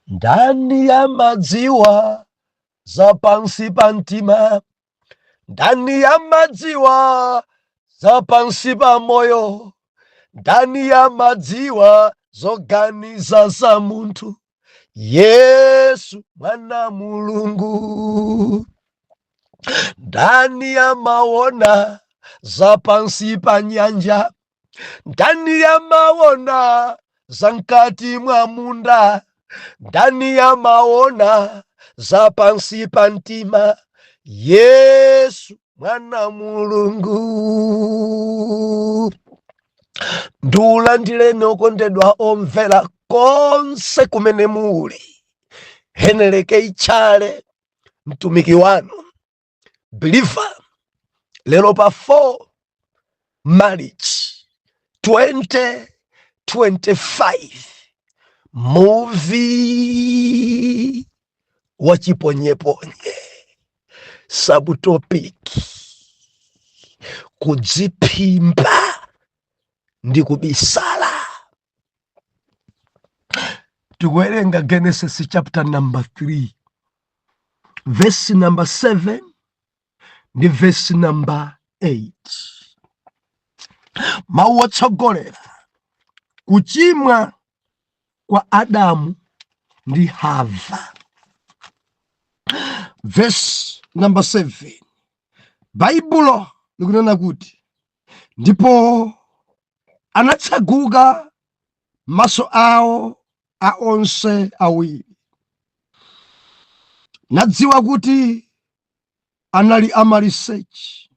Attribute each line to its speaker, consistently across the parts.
Speaker 1: Ndani amadziwa za pansi pa mtima? Ndani amadziwa za pansi pa moyo? Ndani amadziwa zoganiza za munthu? Yesu mwana Mulungu. Ndani amaona za pansi pa nyanja? Ndani amaona za mkati mwa munda? Ndani amaona za pansi pa mtima? Yesu mwana Mulungu. Ndiulandireni okondedwa omvera konse kumene muli. Heneleke Itchale, mtumiki wanu believer, lero pa 4 March 2025, muvi wa chiponyeponye, subtopic kudziphimba ndi kubisala. Tikuwerenga Genesis chapter number 3, verse number 7 ndi verse number 8. Mawu otsogolera: kuchimwa kwa Adamu ndi Hava. Verse number 7, Baibulo likunena kuti, "Ndipo anatseguka maso awo a onse awiri, nadziwa kuti anali amaliseche,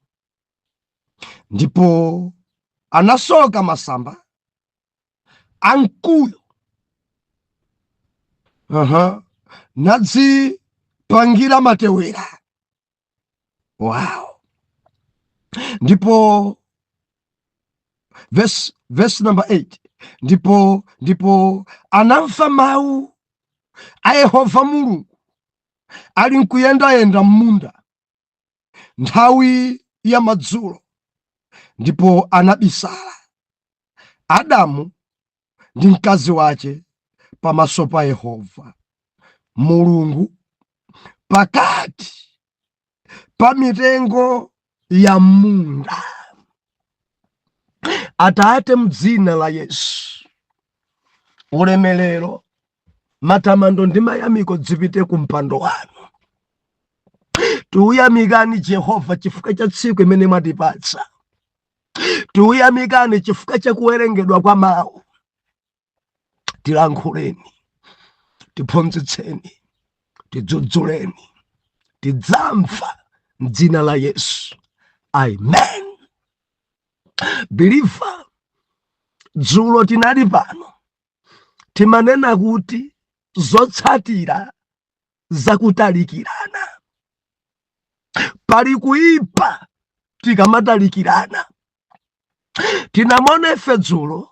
Speaker 1: ndipo anasoka masamba amkuyu nadzipangira matewera." Wow! Ndipo verse number 8, Ndipo anamva mawu a Yehova Mulungu ali nkuyendayenda m'munda nthawi ya madzulo, ndipo anabisala Adamu ndi mkazi wace pamaso pa Yehova Mulungu pakati pa mitengo ya munda. Atate, mdzina la Yesu, ulemelero, matamando ndi mayamiko zipite ku mpando wanu. Tiuyamikani Jehova chifukwa cha tsiku imene mwatipatsa. Tiuyamikani chifukwa cha kuwerengedwa kwa mawu. Tilankhuleni, tiphunzitseni, tidzudzuleni, tidzamva mdzina la Yesu, amen. Believer, dzulo tinali pano, timanena kuti zotsatira zakutalikirana, pali kuipa tikamatalikirana. Tinamona ife dzulo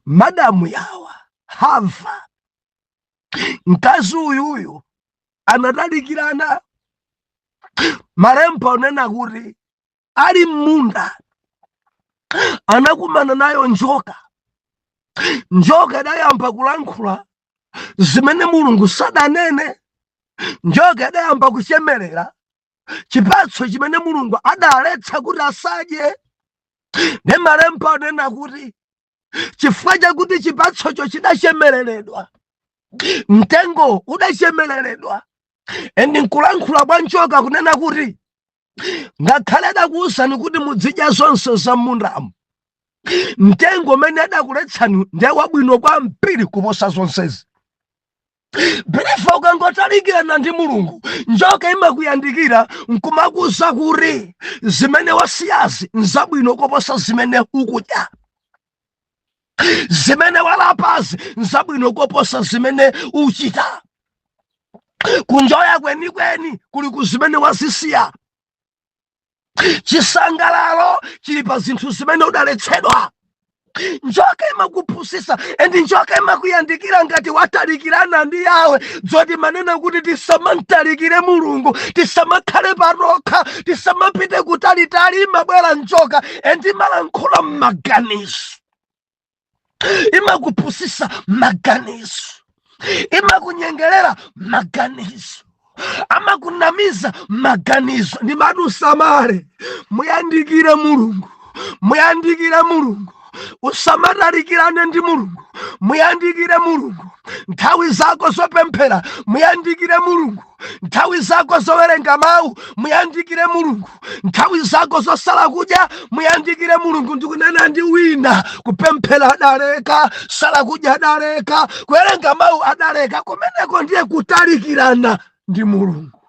Speaker 1: madamu yawa Hava, mkazi uyuyu anatalikirana. Malemba onena kuti ali m'munda anakumana nayo njoka. Njoka idayamba kulankhula zimene Mulungu sadanene. Njoka idayamba kuchemerera chipatso chimene Mulungu adaletsa kuti asadye. Ne malemba onena kuti chifukwa chakuti chipatsocho chidachemereredwa, mtengo udachemereredwa, and nkulankhula kwa njoka kunena kuti, "Ngakhale adakuwuzani kuti muzidya zonse za m'mundamo, mtengo umene adakuletsani ndiye wabwino kwambiri kuposa zonsezi." Believer, ukangotalikirana ndi Mulungu, njoka imakuyandikira nkumakuza kuti zimene wasiyazi nzabwino koposa zimene ukudya, zimene walapazi nzabwino koposa zimene uchita. Kunjoya kwenikweni kuli ku zimene wazisiya. Chisangalalo chili pa zinthu zimene udaletsedwa. Njoka imakuphunzitsa and njoka imakuyandikira ngati watalikirana ndi Yawe. Dzoti manena kuti tisamantalikire Mulungu, tisamakhale patokha, tisamapite kutalitali. Imabwera njoka and imalankhula m'maganizo, imakupusisa maganizo. Imakunyengerera maganizo, amakunamiza maganizo. Ndimati usamale, muyandikire Mulungu, muyandikire Mulungu, usamatalikirane ndi Mulungu. Muyandikire Mulungu nthawi zako zopemphera, muyandikire Mulungu nthawi zako zowerenga mawu, muyandikire Mulungu nthawi zako zosala kudya, muyandikire Mulungu. Ndikunena ndi wina, kupemphera adaleka, sala kudya adaleka, kuwerenga mawu adaleka. Kumeneko ndiye kutalikirana ndi Mulungu.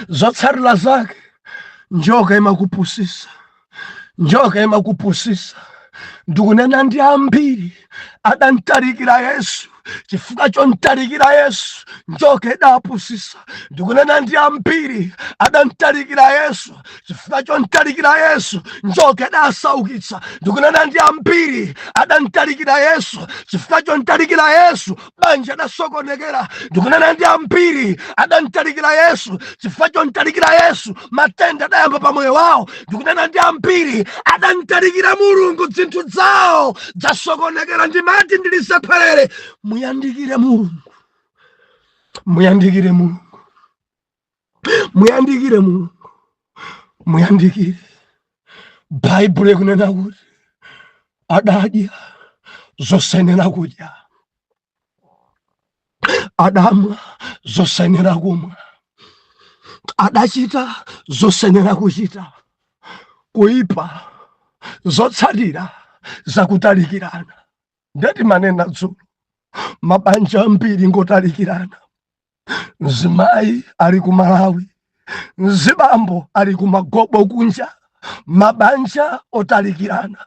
Speaker 1: Zotsatira zake, njoka imakupusisa, njoka imakupusisa. Ndikunena ndi ambiri adantalikira Yesu. Chifukwa chontalikira Yesu, njoka idapusisa. Ndikunena ndi ambiri adantalikira Yesu. Chifukwa chontalikira Yesu, njoka idasaukitsa. Ndikunena ndi ambiri adantalikira Yesu. Chifukwa chontalikira Yesu, banja adasokonekera. Ndikunena ndi ambiri adantalikira Yesu. Chifukwa chontalikira Yesu, matenda adayamba pa moyo wawo. Ndikunena ndi ambiri adantalikira Mulungu, zinthu zawo zasokonekera. Ndimati ndilisephwerere, muyandikire Mulungu, muyandikire Mulungu, muyandikire Mulungu, muyandikire. Baibulo ikunena kuti adadya zosayenera kudya, adamwa zosayenera kumwa, adachita zosayenera kuchita. Kuipa, zotsatira zakutalikirana. Ndeti manena dzulo, mabanja ambiri ngotalikirana. Mzimayi ali ku Malawi, mzibambo ali ku magobo kunja, mabanja otalikirana.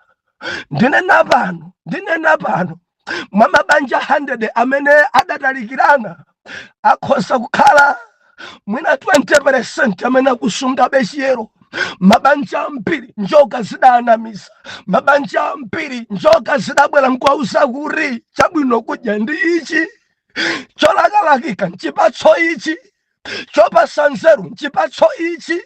Speaker 1: Ndinena pano, ndinena pano, mwa mabanja 100 amene adatalikirana, akhoza kukhala mwina 20% amene akusungabe chiyero. Mabanja ambiri njoka zidanamiza. Mabanja ambiri njoka zidabwera nkuwauza kuti chabwino kudya ndi ichi, cholakalakika nchipatso ichi, chopasa nzeru nchipatso ichi,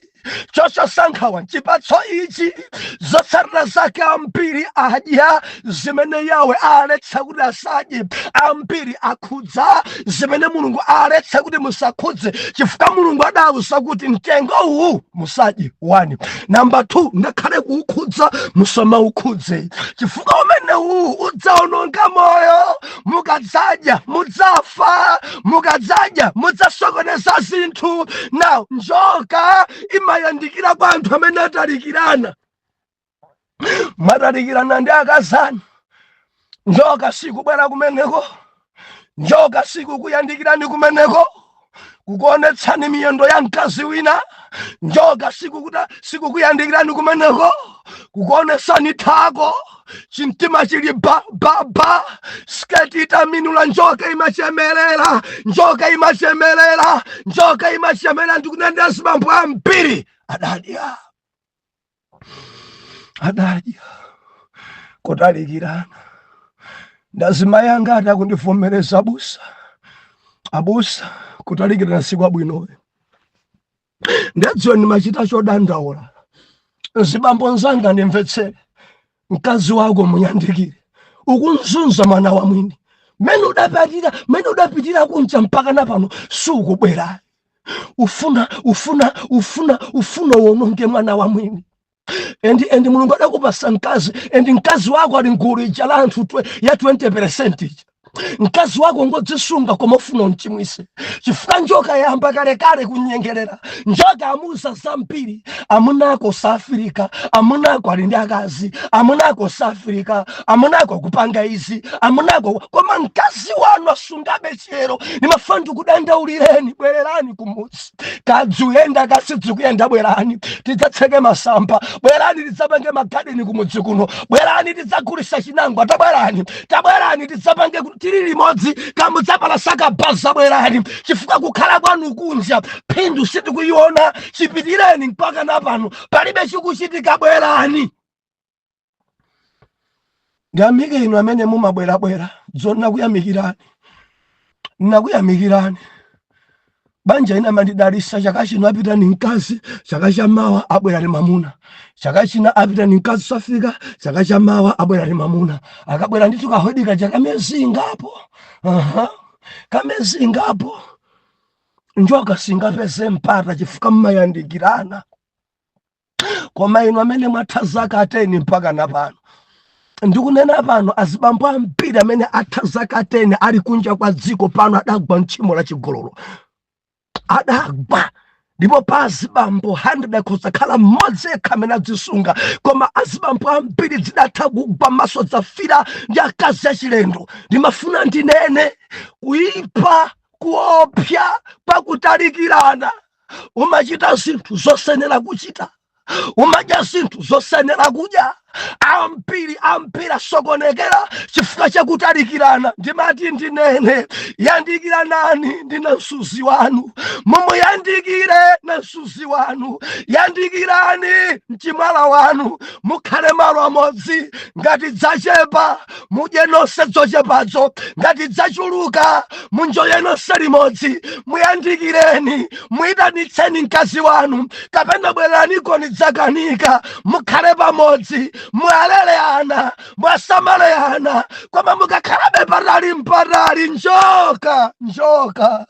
Speaker 1: chochotsa nkhawa nchipatso ichi. Zotsatira zake, ambiri adya zimene Yawe aletsa kuti asadye. Ambiri akhudza zimene Mulungu aletsa kuti musakhudze, chifukwa Mulungu adawuza kuti mtengo uwu musadye, 1. Namba 2, ngakhale kuukhudza musamaukhudze, chifukwa umene uwu udzaononga moyo. Mukadzadya mudzafa, mukadzadya mudzasokoneza zinthu. Now njoka imayandikira kwa anthu amene atalikirana. Mwatalikirana ndi akazanu, njoka sikubwera kumeneko, njoka sikukuyandikirani kumeneko kukuonetsani miyendo ya mkazi wina. Njoka sikukuyandikirani kumeneko kukuonetsani thako, chimtima chili ba ba ba, sketi itaminula. Njoka imachemelera, njoka imachemelera, njoka imachemelera. Ndikunena azibambo ambiri adadya, adadya kutalikirana. Ndazimayi angati akundivomereza, "Abusa, abusa, kutalikirana sikwabwinoyo." Ndadziwa ndimachita chodandaula. Zibambo nzanga, ndimvetsere, mkazi wako muyandikire. Ukunzunza mwana wa mwini. Mene udapatira, mene udapitira kunja mpaka na pano sukubwera. Ufuna, ufuna, ufuna, ufuna uwononge mwana wa mwini. And Mulungu adakupasa mkazi, and mkazi wako ali mgulu ija la anthu ya 20% ija. Mkazi wako ngodzisunga, koma ufuna umchimwise, chifukwa njoka yamba kalekale kunyengerera. Njoka amuza zambiri: amunako safirika, amunako ali ndi akazi, amunako safirika, amunako kupanga izi, amunako. Koma mkazi wanu asungabe chiyero. Ndimafuna ndikudandaulireni, bwererani kumudzi. Kadzuyenda kasidzikuyenda, bwerani tidzatseke masamba, bwerani tidzapange magadeni kumudzi kuno, bwerani tidzagulisa chinangwa, tabwerani, tabwerani tidzapange tili limodzi, kamudzapala sakabaza, bwerani, chifukwa kukhala kwanu kunja phindu sitikuiona. Chipitireni mpaka napano palibe chikuchitika, bwerani. Ndiyamike inu amene mumabwerabwera. Dzona nakuyamikirani, nakuyamikirani. Banja ina amandidalisa, chaka chino apita ni mkazi, chaka chamawa abwera ni mamuna. Chaka china apita ni mkazi safika, chaka chamawa abwera ni mamuna. Akabwera ndithu kahwedika chakamezi ingapo. Aha. Kamezi ingapo. Njoka singapeze mpata chifukwa mmayandikirana. Koma inu amene mwatha zaka 10 mpaka na pano, ndikunena pano, azibambo ambiri amene atha zaka 10 ali kunja kwa dziko pano adagwa mtchimo la chigololo, adagwa. Ndipo pa azibambo 100 akhoza khala mmodzi yekha amene adzisunga, koma azibambo ambiri zidatha kugwa maso dzafira ndi akazi achilendo. Ndimafuna ndinene kuipa kuopsa pakutalikirana. Umachita zinthu zosenera kuchita, umadya zinthu zosenera kudya. Ambiri ambiri asokonekera chifukwa chakutalikirana. Ndimati ndinene, yandikiranani ndi namsuzi wanu, mumuyandikire namsuzi wanu, yandikirani mchimwala wanu, mukhale malo amodzi. Ngati dzachepa, mudye nonse dzochepadzo. Ngati dzachuluka, munjoye nonse limodzi. Muyandikireni, muyitanitseni mkazi wanu, kapena bweraniko nidzakanika, mukhale pamodzi, mwalele ana, mwasamale ana. Koma mukakhalabe patali mpatali, njoka, njoka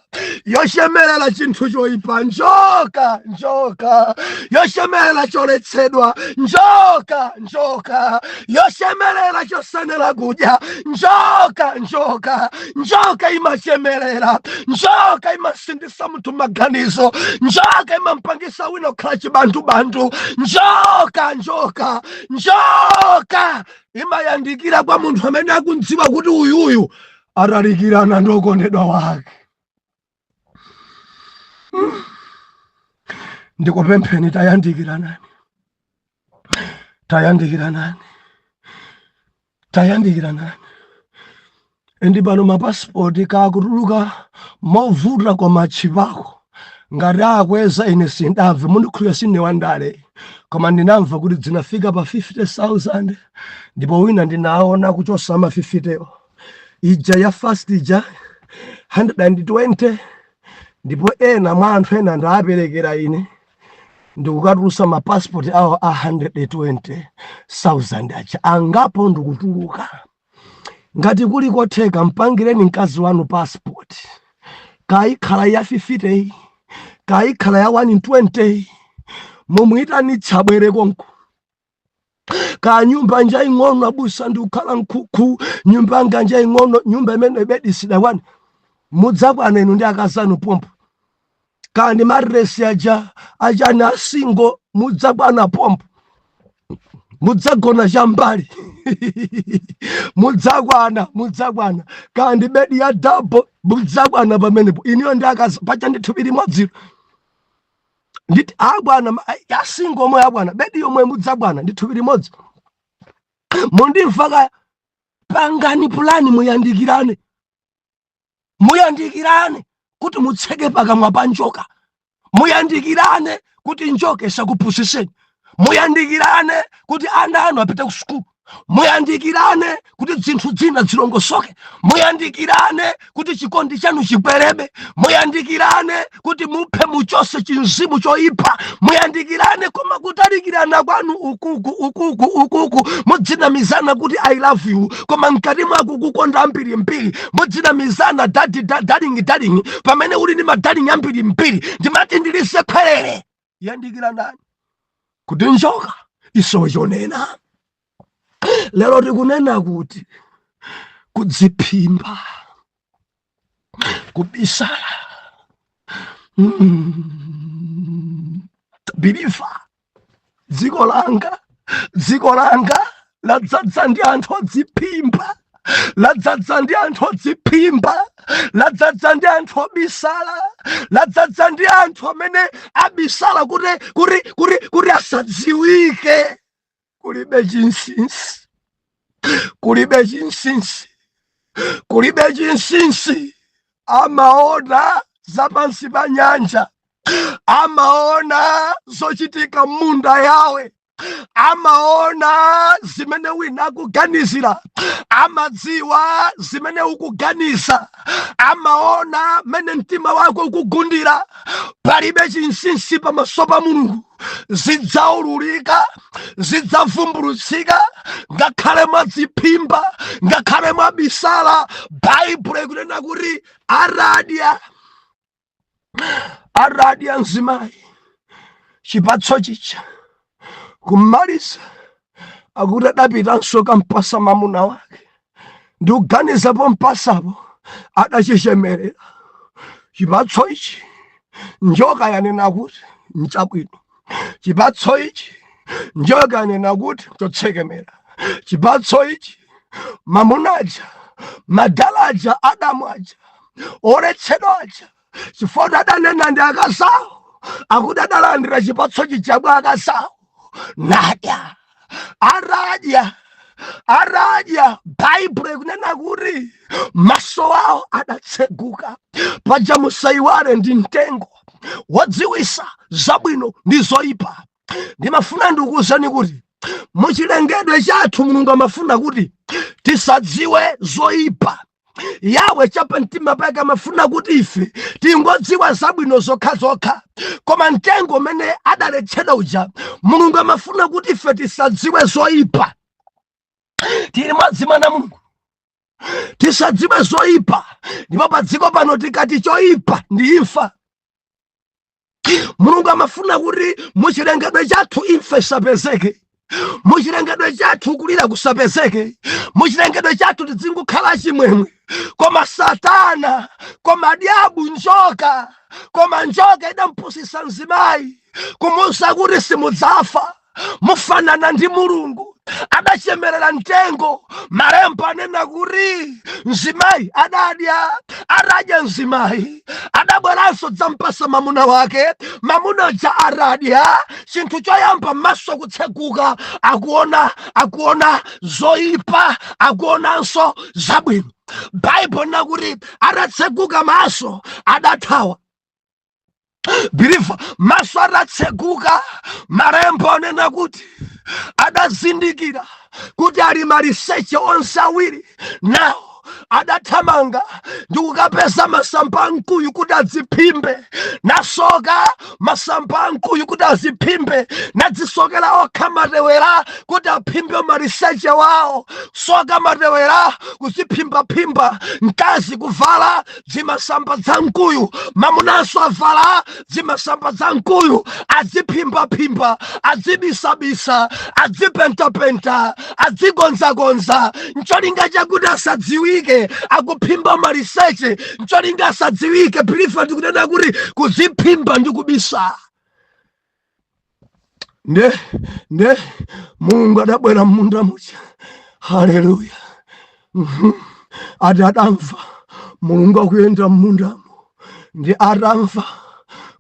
Speaker 1: yochemerera chinthu choyipa, njoka, njoka yochemerera choletsedwa, njoka, njoka yochemerera chosanera kudya, njoka, njoka, njoka imachemerera, njoka imasindisa munthu maganizo, njoka imampangisa wina kukhala chibantubantu, njoka, njoka, njoka imayandikira kwa munthu amene akundziwa kuti uyuyu atalikirana ndi okondedwa wake. Ndikupempheni, tayandikiranani, tayandikiranani, tayandikiranani. Ndi pano mapasipoti kakutuluka movuta, koma tchipako ngati akweza ine sindamve. Mundikhulupirira, sine wandale, koma ndinamva kuti zinafika pa 50,000, ndipo wina ndinaona kuchosa ma 50 ija ya fast ija 120, ndipo ena mwa anthu ena ndawaperekera ine ndikukatulusa mapasipoti awo a 120,000 aja angapo ndikutuluka. Ngati kuli kotheka, mpangireni mkazi wanu passport, kaikhala ya 50, kaikhala ya 120, mumuyitanitsa abwere konko. Ka nyumba nja ing'ono, abusa, ndikukhala nkhukhu, nyumba yanga nja ing'ono, nyumba imene bedi sidakwana, mudzakwana inu ndi akazanu pompo. Kandi matiresi aja achani a single, mudzakwana pompo, mudzagona chambali, mudzakwana, mudzakwana. Kandi bedi ya double, mudzakwana pamenepo iniyo ndi akazi pacha ndi thupi limodzilo. Nditi abwana ya single omwe abwana, bedi yomwe, mudzakwana ndi thupi limodzi. Mundimva kaya? Pangani pulani, muyandikirane, muyandikirane kuti mutseke pakamwa pa njoka, muyandikirane kuti njoka isakupusiseni, muyandikirane kuti ana anu apite ku sukulu, muyandikirane kuti zinthu zina zilongosoke, muyandikirane kuti chikondi chanu chikwerebe, muyandikirane kuti muphe, muchose chinzimu choyipa, muyandikirane. Koma kutalikirana kwanu ukuku ukuku ukuku, mudzinamizana kuti "I love you", koma mkati mwako kukonda ambirimbiri. Mudzinamizana "daddy, darling, darling", pamene uli ndi ma darling ambirimbiri. Ndimati ndilise khwerere, yandikiranani kuti njoka isowe chonena. Lero tikunena kuti kudziphimba, kubisala. Believer, dziko langa, dziko langa ladzadza ndi anthu odziphimba, ladzadza ndi anthu odziphimba, ladzadza ndi anthu obisala, ladzadza ndi anthu amene abisala kuti asadziwike. Kulibe chinsinsi, kulibe chinsinsi, kulibe chinsinsi. Amaona zapansi pa nyanja, amaona zochitika m'munda yawe. Amaona zimene wina akuganizira, amadziwa zimene ukuganiza, amaona mene mtima wako ukugundira. Palibe chinsinsi pamaso pa Mulungu. Zidzaululika, zidzavumbulutsika, ngakhale mwadziphimba, ngakhale mwabisala. Baibulo ikunena kuti aradya mzimayi chipatso chicha, kumaliza akuti adapitanso kampasa mamuna wake. Ndikuganizapo mpasapo adachichemerera chipatso ichi, njoka yanena kuti nchabwino. Chipatso ichi, njoka yanena kuti chotsekemera. Chipatso ichi, mamunaja, madalaja, Adamu aja, oletsedwa aja, chifukwa adanena ndi akazawo, akuti adalandira chipatso chija kwa akazawo nadya. Aradya, Baibulo ikunena kuti maso awo adatseguka. Paja musayiwale, ndi mtengo wodziwisa zabwino ndi zoyipa. Ndimafuna ndikuwuzani kuti muchilengedwe chathu Mulungu amafuna kuti tisadziwe zoyipa. Yawe chapamtima pake amafuna kuti ife tingodziwa zabwino zokhazokha. Koma mtengo umene adaletsedwa uja, Mulungu amafuna kuti ife tisadziwe zoyipa. Tili mwadzimana Mulungu tisadziwe zoyipa. Ndipo pa dziko pano tikati choyipa ndi imfa. Mulungu amafuna kuti muchilengedwe chathu imfa isapezeke, muchilengedwe chathu kulira kusapezeke, muchilengedwe chathu tidzingokhala chimwemwe. Koma Satana, koma diabu, njoka, koma njoka idampusisa mzimayi kumuwuza kuti simudzafa, mufanana ndi Mulungu. Adachemerera mtengo. Malemba anena kuti mzimayi adadya. Adadya mzimayi, adabweranso dzampasa mamuna wake. Mamuna ja aradya, chinthu choyamba maso kutseguka, akuona zoyipa, akuonanso zabwino. Baibulo nakuti adatseguka maso, adathawa. Believer, maso adatseguka, malembo anena kuti adazindikira kuti ali maliseche onse awiri. Nawo adathamanga ndi kukapeza masamba amkuyu kuti adziphimbe, nasoka masamba amkuyu kuti aziphimbe, nadzisokera okha matewera kuti aphimbe maliseche wawo. Soka matewera kuziphimbaphimba, mkazi kuvala zimasamba za mkuyu, mamunanso avala zimasamba za mkuyu, adziphimpaphimpa, adzibisabisa, adzipentapenta, adzikonzakonza, ncholinga chakuti asadziwike. Akuphimba maliseche ncholinga asadziwike. Believer, ndikunena kuti kudziphimba ndi kubisa. Nde Mulungu adabwera m'munda muja. Haleluya! Ati adamva Mulungu akuyenda m'mundamo. Ndi atamva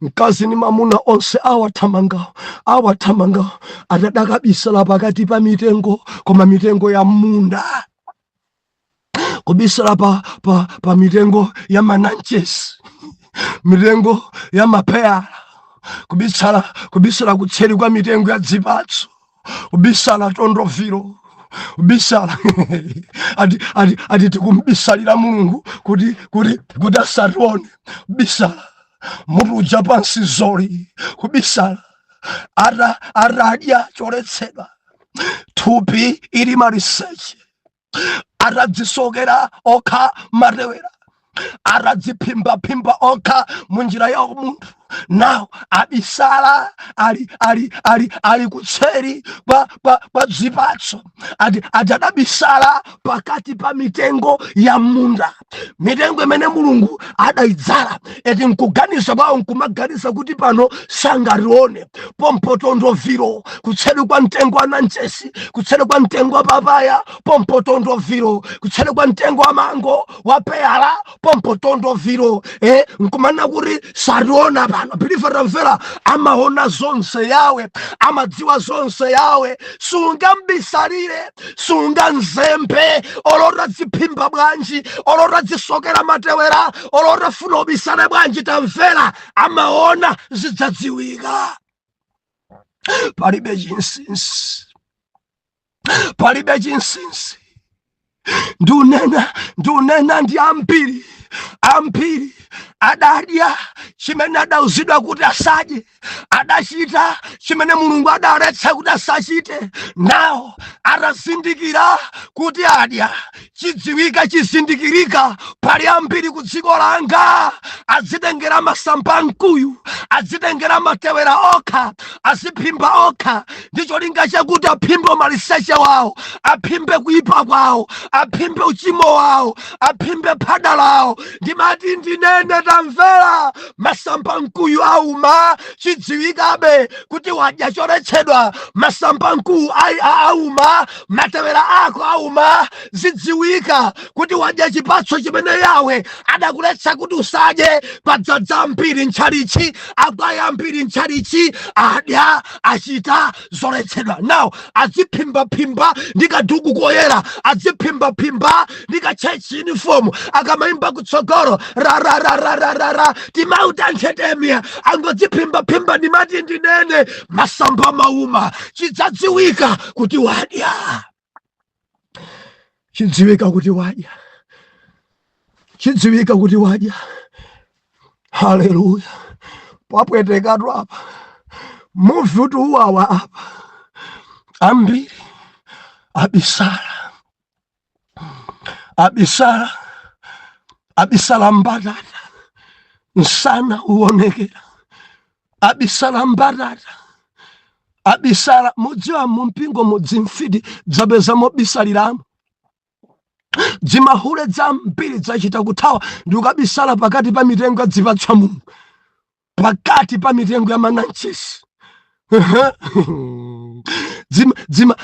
Speaker 1: mkazi ni mamuna onse awathamangawo, awathamangawo, ati adakabisala pakati pa mitengo, koma mitengo ya munda, kubisala pa mitengo ya mananchesi, mitengo ya mapeyala, kubisala kutseri kwa mitengo ya dzipatso, kubisala tondoviro, kubisala. Ati tikumbisalira Mulungu kuti asatione. Kubisala mutu uja pansi zoli, kubisala. Atadya choletsedwa, thupi ili maliseche, atadzisokera okha matewera, atadziphimpaphimpa okha munjira ya munthu, nawo abisala, ali kutseri kwa zipatso. Ati adabisala pakati pa mitengo ya munda, mitengo imene Mulungu adayidzala. Eti nkuganiza kwawo, nkumaganiza kuti pano sangatione, pompo tondoviro kutseri kwa mtengo wa nanchesi, kutseri kwa mtengo wa papaya, pompo tondoviro kutseri kwa mtengo wa mango, wa peyala, pompo tondoviro. Nkumana kuti sationa pano. Believer, tamvera, amaona zonse Yawe, amadziwa zonse Yawe. Sungambisalire, sunganzembe, olota dziphimba bwanji, olota dzisokera matewera, olota funa ubisale bwanji, tamvera, amaona, zidzadziwika. Palibe chinsinsi, palibe chinsinsi. Ndiunena ndi ambiri, ambiri adadya chimene adauzidwa kuti asadye, adachita chimene Mulungu adaletsa kuti asachite. Nawo atazindikira kuti adya, chidziwika, chizindikirika. Pali ambiri ku dziko langa adzitengera masamba amkuyu, adzitengera matewera okha, aziphimba okha ndi cholinga chakuti aphimbe umaliseche wawo, aphimbe kuipa kwawo, aphimbe uchimo wawo, aphimbe phada lawo. Ndimati ndinene, tamvera, masamba mkuyu auma, chidziwikabe kuti wadya choletsedwa. Masamba mkuyu auma, matewera ako auma, zidziwika kuti wadya chipatso chimene Yawe adakuletsa kuti usadye. Padzadza ambiri ntchalichi, akwaya ambiri ntchalichi adya, achita zoletsedwa. Now adziphimbaphimba ndi kaduku koyera, adziphimbaphimba ndi ka church uniform, akamayimba kutsogolo rararararara, timauta nthetemya, angodziphimbaphimbapimba. Ndimati ndinene, masamba mauma, chidzadziwika kuti wadya, chidziwika kuti wadya, chidziwika kuti wadya. Haleluya! Papwetekatu apa, muvi kuti uwawa apa. Ambiri abisala, abisala, abisala mbatata, msana uonekera, abisala mbatata, abisala. Mudziwa mumpingo mudzimfiti dzapeza mobisaliramo, dzimahule dzambiri dzachita kuthawa ndi kukabisala pakati pa mitengo ya dzipatsa Mulungu, pakati pa mitengo ya mananchesi.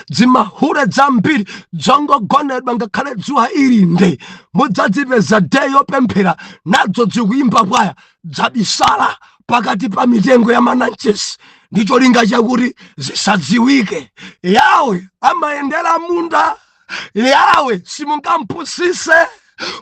Speaker 1: Dzimahule dzambiri dzongogonedwa, ngakhale dzuwa ili nde mudzadzipeza day yopemphera nadzo dzikuimba kwaya, dzabisala pakati pa mitengo ya mananchesi ndi cholinga chakuti zisadziwike. Yawe amayendera munda. Yawe simungampusise.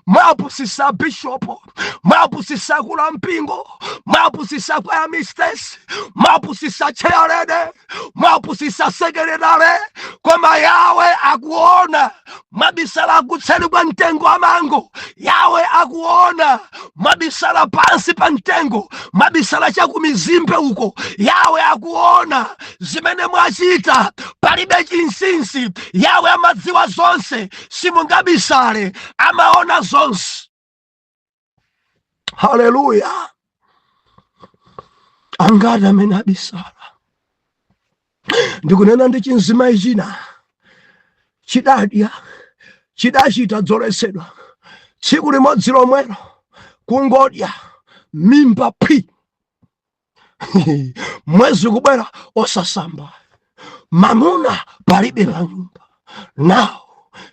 Speaker 1: Mwapusisa bishopo, mwapusisa kula mpingo, mwapusisa kwaya mistress, mwapusisa chairlady, mwapusisa secretary, koma Yawe akuona. Mwabisala kutseri kwa mtengo wa mango, Yawe akuona. Mwabisala pansi pa mtengo, mwabisala chakumizimbe uko, Yawe akuona zimene mwachita. Palibe chinsinsi, Yawe amadziwa zonse, simungabisale, amaona zonse. Haleluya! Angati amene abisala? Ndikunena ndi chinzimayi china chidadya, chidachita dzoletsedwa, tsiku limodzi lomwelo kungodya, mimba phi, mwezi kubwera osasamba, mamuna palibe pa nyumba. Nawo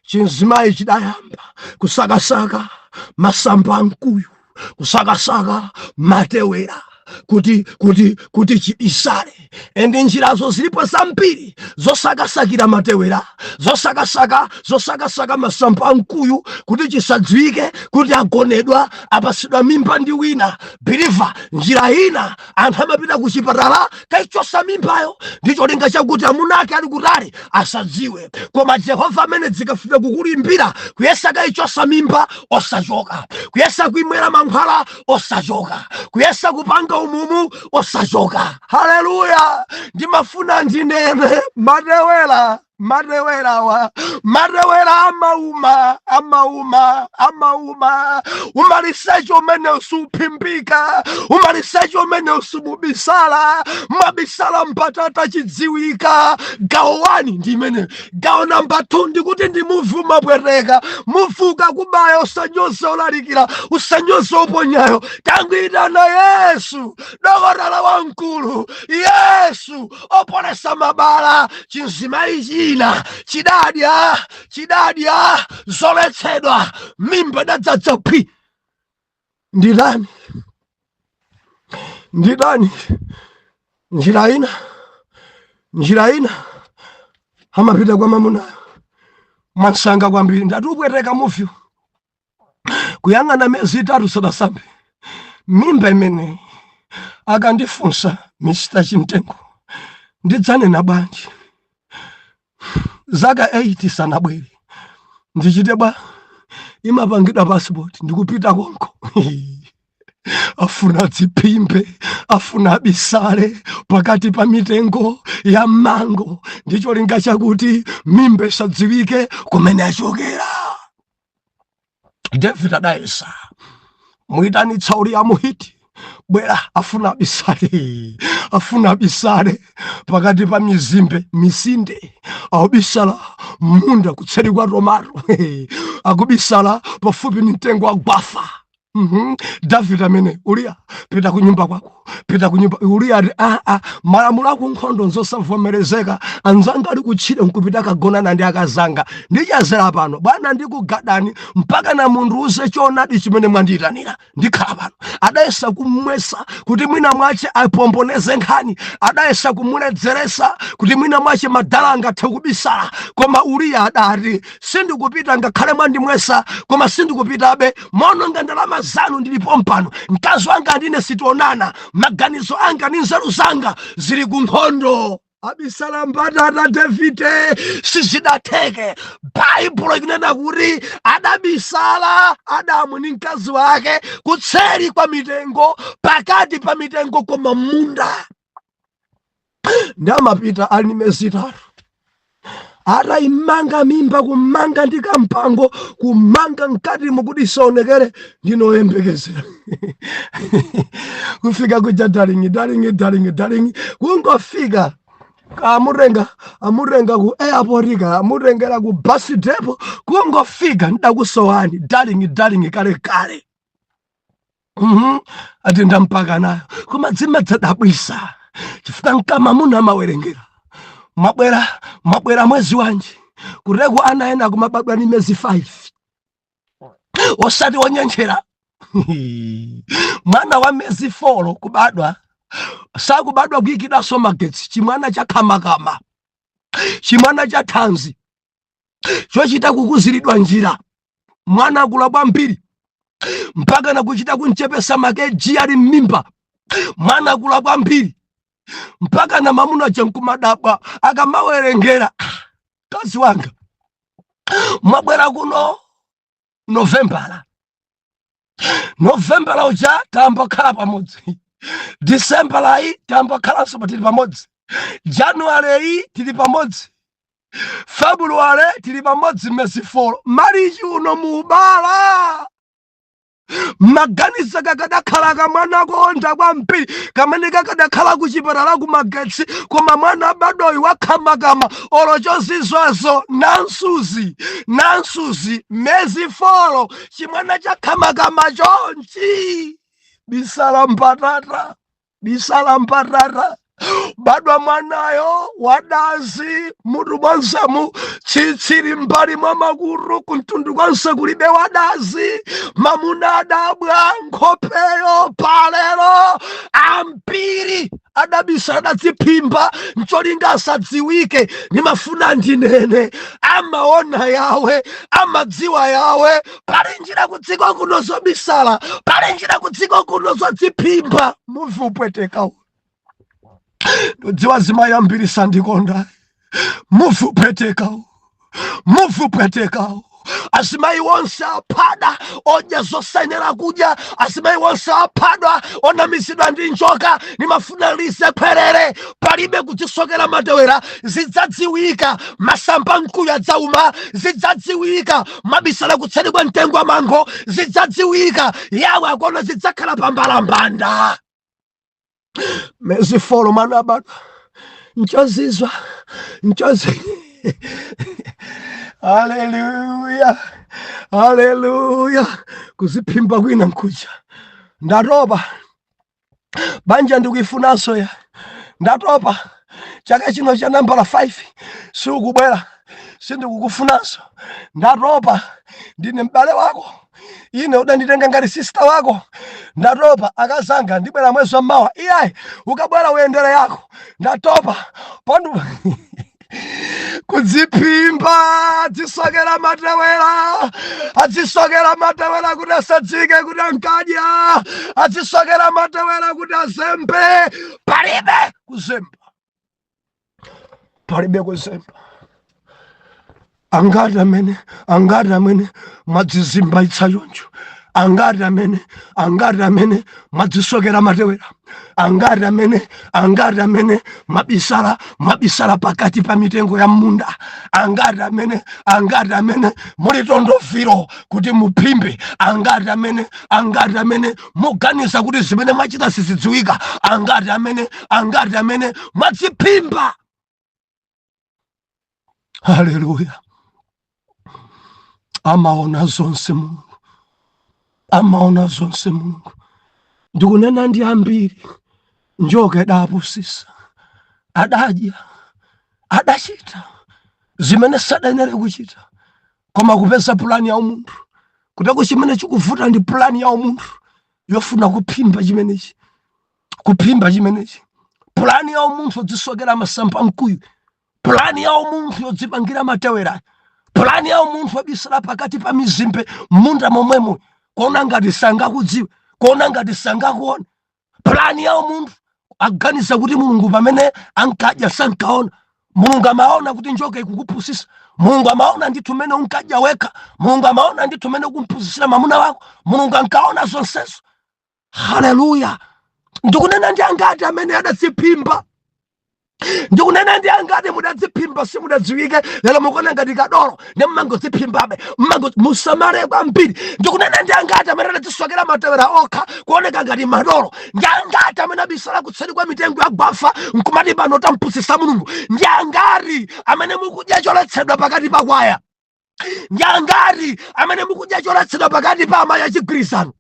Speaker 1: chinzimayi chidayamba kusakasaka masamba amkuyu, kusakasaka matewera kuti chibisale. And njirazo zilipo zambiri zosakasakira matewera, zosakasaka masamba amkuyu kuti chisadziwike kuti agonedwa, apasidwa mimba ndi wina. Believer, njira ina anthu amapita ku chipatala kaichosa mimbayo ndi cholinga chakuti amuna ake ali kutali asadziwe. Koma Jehova amene dzikafika kukulimbira, kuyesa kaichosa mimba osachoka, kuyesa kuimwera mankhwala osachoka, kuyesa kupanga umumu osachoka. Haleluya! Ndimafuna ndinene, matewera, matewerawa, matewera amauma, amauma, amauma. Umaliseche umene usuphimbika, umaliseche umene usumubisala, mabisala mbatata, chidziwika. Gawo 1 ndi imene. Gawo namba 2 ndikuti ndi muvi umapweteka, muvuka kubaya. Usanyoze olalikira, usanyoze oponyayo, tangoitana Yesu, dokotala wamkulu, Yesu opolesa mabala. Chinzimayi china chidadya, chidadya zoletsedwa, mimba idadzadza phi. Nditani? Nditani? Njira ina, njira ina amapita kwa mamunayo mwansanga kwambiri, ndati upweteka muvi, kuyang'ana miyezi 3 sadasambe, mimba imeneyi akandifunsa Mr Chimtengo. Ndidzanena bwanji? Zaka 8 sanabwere, ndichite bwa? Imapangidwa passport ndikupita konko. Afuna dziphimbe, afuna abisale pakati pa mitengo ya mango ndi cholinga chakuti mimba isadziwike kumene achokera. David adayesa muyitanitsa Uriya Muhiti, bwera. Afuna abisale, afuna abisale pakati pa mizimbe, misinde, akubisala munda kutseri kwa tomato, akubisala pafupi ni mtengo wa gwafa. David amene, "Uriya, pita kunyumba kwako, pita kunyumba." Uriya ati, "Aa, malamulo akunkhondo nzosavomerezeka. Anzanga ali kutchire nkupita kagonana ndi akazanga. Ndichazera pano bwana, ndikugadani mpaka na mundiuze choonadi chimene mwandiyitanira. Ndikhala pano." Adayesa kumwesa kuti mwina mwache apomboneze nkhani, adayesa kumuledzeresa kuti mwina mwache madala angathe kubisala, koma Uriya adati, "Sindikupita ngakhale mwandimwesa, koma sindikupitabe. Mononga ndalama zanu, ndilipo mpano. Mkazi wanga ndine sitionana. Maganizo anga ndi nzeru zanga zili ku nkhondo." Abisala mbatata Davide, sizidatheke. Baibulo ikunena kuti adabisala Adamu ndi mkazi wake kutseri kwa mitengo, pakati pa mitengo, koma munda. Ndi amapita ali ndi miyezi 3 atayimanga mimba, kumanga ndi kampango, kumanga mkati mukuti isaonekere. Ndinoyembekezera kufika kuja, "Darling, darling, darling, darling." Kungofika, amutenga, amutenga ku airport ka, amutengera ku bus depot. Kungofika, "Ndakusowani darling, darling, kale kale." Ati ndampaka nayo, koma dzimadzadabwisa chifukwa mkama muno amawerengera, mwabwera, mwabwera mwezi wanji? Kuteko ana ena kumabadwa ni miyezi 5, osati wonyenjera. Mwana wa miyezi 4 kubadwa, sakubadwa kuyikidwanso magetsi. Chimwana cha khamakama, chimwana cha thanzi chochita kukuziridwa njira. Mwana akula kwambiri mpaka nakuchita kunchepesa ma kg ali m'mimba. Mwana akula kwambiri mpaka na mamuna chankumadabwa akamawerengera, "Kazi wanga, mwabwera kuno Novembala, Novembala uja tambakhala pamodzi, Disembalayi tambakhalanso tili pamodzi, Januwaleyi tili pamodzi, Februwale tili pamodzi, miyezi 4, Marichi uno mubala." Maganizo kakadakhala kamwana konda kwambiri kamene kakadakhala kuchipatala kumagetsi, koma mwana abadoyi wakhamakama olo chozizwazo nansuzi nansuzi, miyezi 4, chimwana chakhamakama chonchi. Bisala mbatata, bisala mbatata. Badwa mwanayo wadazi, mutu mwansemu, tsitsili mbali mwa makutu, kumtundu kwanse kulibe, wadazi. Mamuna adabwa nkhopeyo palero. Ambiri adabisa, adadziphimba ncholinga asadziwike. Nimafuna ndinene, amaona Yawe, amadziwa Yawe. Pali njira kudziko kuno zobisala, pali njira kudziko kuno zodziphimba. Muvi upweteka. Ndodziwa zimayi ambiri sandikonda. Muvi upwetekawo, muvi upwetekawo. Azimayi wonse aphada odya zosayenera kudya, azimayi wonse aphadwa onamizidwa ndi njoka, nimafuna lize khwerere. Palibe kudzisokera matewera, zidzadziwika. Masamba mkuyu adzauma, zidzadziwika. Mabisala kutseri kwa mtengo wa mango, zidzadziwika. Yawe akuona, zidzakhala pambalambanda. Mezi 4 mwana abadwa, nchozizwa, nchozi. Haleluya, haleluya! Kuziphimba kwina nkuja, "Ndatopa banja, ndikuifunanso ya. Ndatopa, chaka chino cha nambala 5 siukubwera, sindikukufunanso. Ndatopa, ndine m'bale wako ine, udanditenga ngati sister wako. Ndatopa akazanga, ndibwera mwezi wa mawa." "Iyayi, ukabwera uyendere yako. Ndatopa pandu." Kudziphimba, adzisokera matewera, adzisokera matewera kuti asadzike kuti ankadya, adzisokera matewera kuti azembe. Palibe kuzemba. Palibe kuzemba. Angati amene, angati amene mwadzizimbaitsa choncho? Angati amene, angati amene mwadzisokera matewera? Angati amene, angati amene mwabisala, mwabisala pakati pa mitengo ya munda? Angati amene, angati amene muli tondoviro kuti muphimbe? Angati amene, angati amene muganiza kuti zimene mwachita sizidziwika? Angati amene, angati amene mwadziphimba? Haleluya! Amaona zonse Mulungu, amaona zonse Mulungu. Ndikunena ndi ambiri, njoka idapusisa, adadya, adachita zimene sadayenere kuchita, koma kupeza pulani ya umunthu. Kuteko chimene chikuvuta ndi pulani ya umunthu yofuna kuphimba chimenechi, kuphimba chimenechi. Pulani ya umunthu yodzisokera masamba mkuyu, pulani ya umunthu yodzipangira matewera, pulani ya umunthu yobisala pakati pa mizimbe munda momwemo, kuona ngati sangakudziwe, kuona ngati sangakuone. Pulani ya umunthu aganiza kuti Mulungu pamene ankadya sankaona. Mulungu amaona kuti njoka ikukupusisa. Mulungu amaona ndithu mmene unkadya wekha. Mulungu amaona ndithu mmene ukumpusisira mamuna wako. Mulungu ankaona zonsezo. Haleluya! Ndikunena ndi angati amene adadziphimba? Ndikunena ndi angati mudadziphimba simudadziwike? Lero mukuona ngati kadolo ndi mmangodziphimbabe, mmango musamale kwambiri. Ndikunena ndi angati amene adadzisokera matewera okha kuoneka ngati madolo? Ndi angati amene abisala kutseri kwa mitengo ya gwafa nkumati pano tampusisa Mulungu? Ndi angati amene mukudya choletsedwa pakati pa kwaya? Ndi angati amene mukudya choletsedwa pakati pa amayi achigwirizano?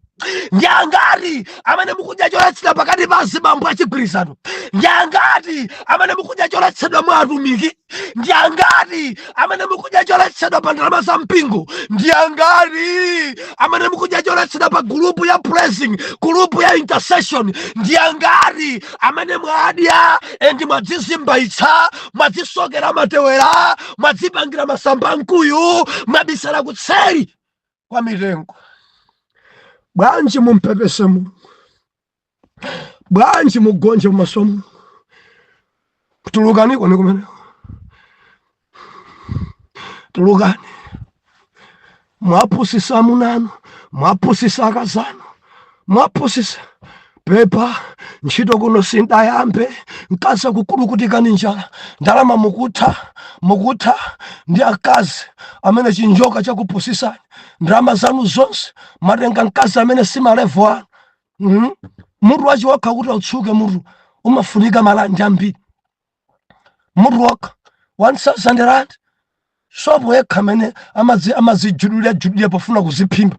Speaker 1: Ndi angati amene mukudya choletsedwa pakati pa azibambo achigwirizano? Ndi angati amene mukudya choletsedwa mwa atumiki? Ndi angati amene mukudya choletsedwa pa ndalama za mpingo? Ndi angati amene mukudya choletsedwa pa gulupu ya praising, gulupu ya intercession? Ndi angati amene mwadya and mwadzizimbaitsa, mwadzisokera matewera, mwadzipangira masamba mkuyu, mwabisala kutseri kwa mitengo? Bwanji mumpepese Mulungu? Bwanji mugonje pamaso Mulungu? Tulukani koni kumeneko, tulukani. Mwapusisa amunanu, mwapusisa akazanu, mwapusisa. Pepa, ntchito kuno sindayambe, mkazi akukulukutika ni njala, ndalama mukutha, mukutha ndi akazi amene chinjoka chakupusisani. Ndalama zanu zonse mwatenga mkazi amene si ma level anu. Mutu wachi wokha kuti utsuke mutu umafunika malandi ambiri. Mutu wokha 1000 rand. Sopo yekha amene amazijudulira judulira pofuna kuziphimba,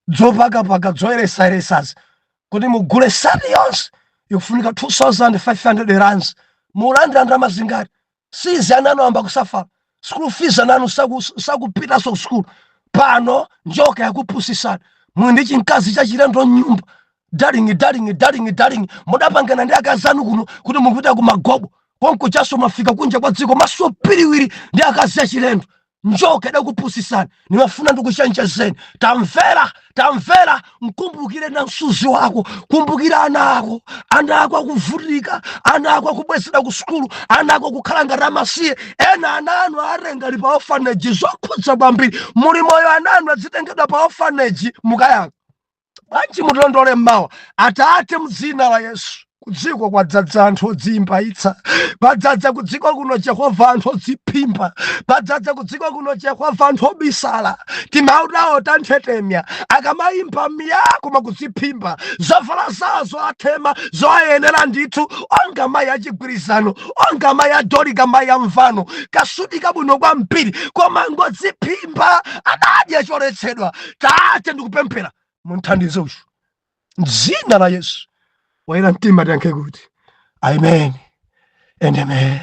Speaker 1: dzopakapaka, dzoyeresayeresazi, kuti mugule set yonse ikufunika 2500 rands. Mulandira ndalama zingati? Sizi ana anu amba kusafara, school fees ananu sakupitanso ku school. Pano njoka yakupusisani, muli ndi chimkazi chachilendo mnyumba. Darling, darling, darling, darling. Mudapangana ndi akazi anu kuno kuti mukupita ku magobo konko, chaso mwafika kunja kwa dziko maso piriwiri ndi akazi achilendo. Njoka idakupusisani. Nimafuna ndikuchenjezeni. Tamvera, tamvera, mkumbukire na msuzi wako, kumbukira ana ako. Ana ako akuvutika, ana ako akubwezera ku sukulu, ana ako akukhala ngati amasiye. Ena ana anu arenga ali pa orphanage. Zokhudza kwambiri. Muli moyo, ana anu adzitengedwa pa orphanage, mukayanga bwanji? Mutilondole mmawa. Atate, mdzina la Yesu, kudziko kwadzadza anthu odziyimbayitsa. Kwadzadza kudziko kuno, Jehova, anthu odziphimba. Kwadzadza kudziko kuno, Jehova, anthu obisala. Timautawo tanthetemya akamayimba miya, koma kudziphimba. Zovala zawo zoathema, zoayenera ndithu, onga mayi achigwirizano, onga mayi adolika, mayi amvano, kasuti kabwino kwambiri, koma ngodziphimba, adadya choletsedwa. Tate, ndikupemphera, munthandize uyu mdzina la Yesu. Wayera mtima tiyankhe kuti amen and amen.